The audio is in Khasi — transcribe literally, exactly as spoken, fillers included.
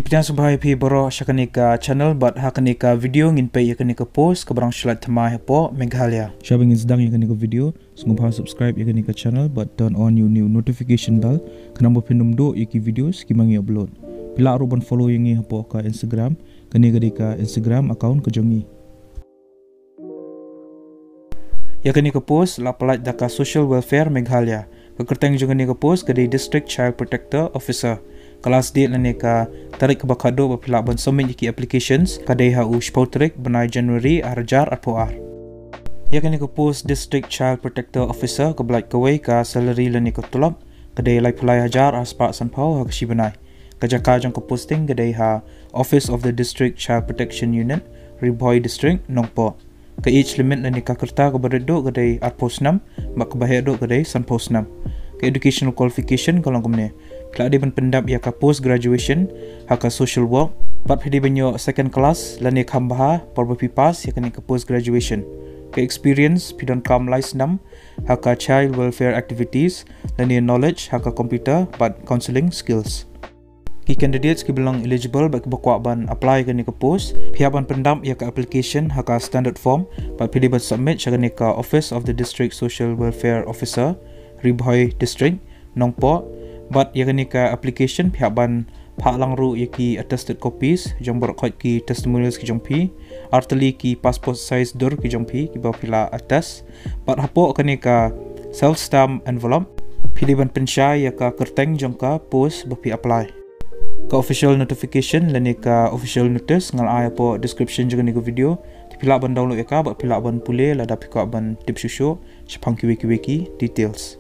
Khublei shibun ïa phi baroh sha kane ka channel bad ha kane ka video ngin peit ïa kane ka post kaba dang shu lait thymmai hapoh Meghalaya. Shaba ngin sdang ïa kane ka video, sngewbha subscribe ïa kane ka channel bad turn on ïa u notification bell, khnang ba phin ym duh ïa ki videos kiba ngi upload. Phi lah ruh ban follow ïa ngi hapoh ka Instagram, kane ka dei ka Instagram account ka jong ngi. Ïa kane ka post la pyllait da ka Social Welfare Meghalaya. Ka kyrteng jong kane ka post ka dei District Child Protector Officer. Ka last date lane ka tarik kaba khadduh ba phi lah ban submit ïa ki applications ka dei ha u shiphew tarik bnai January ar hajar arphew ar. Ïa kane ka post District Child Protector Officer ka pyllait kawei ka salary lane ka tulop ka dei laiphew lai hajar ar spah sanphew ha ka shi bnai. Ka jaka jong ka posting ka dei ha Office of the District Child Protection Unit, Ri Bhoi District, Nongpoh. Ka age limit lane ka rta kaba rit duh ka dei arphew snem, bad kaba heh duh ka dei sanphew snem. Ka educational qualification ka long kumne. Phi lah dei ban pyndep ïa ka post graduation ha ka social work, bad phi dei ban ïoh second class lane kham bha por ba phi pass ïa kane ka post graduation. Ka experience phi donkam lai snem ha ka child welfare activities lane knowledge ha ka computer bad counselling skills. Ki candidates kiba long eligible bad kiba kwah ban apply ïa kane ka post, phi hap ban pyndep ïa ka application ha ka standard form bad phi dei ban submit sha kane ka Office of the District Social Welfare Officer, Ri Bhoi District, Nongpoh. Bad ïa kane ka application phi hap ban phah lang ruh ïa ki attested copies jong baroh khoit ki testimonials ki jong phi, artylli ki passport size dur ki jong phi kiba phi lah attest. Bad hapoh kane ka self stamp envelope phi dei ban pynshai ïa ka kyrteng jong ka post ba phi apply. Ka official notification lane ka official notice nga la ai hapoh description jong kane ka video. Te phi lah ban download ïa ka bad phi lah ban pule lada phi kwah ban tip shuh shuh shaphang kiwei kiwei ki details.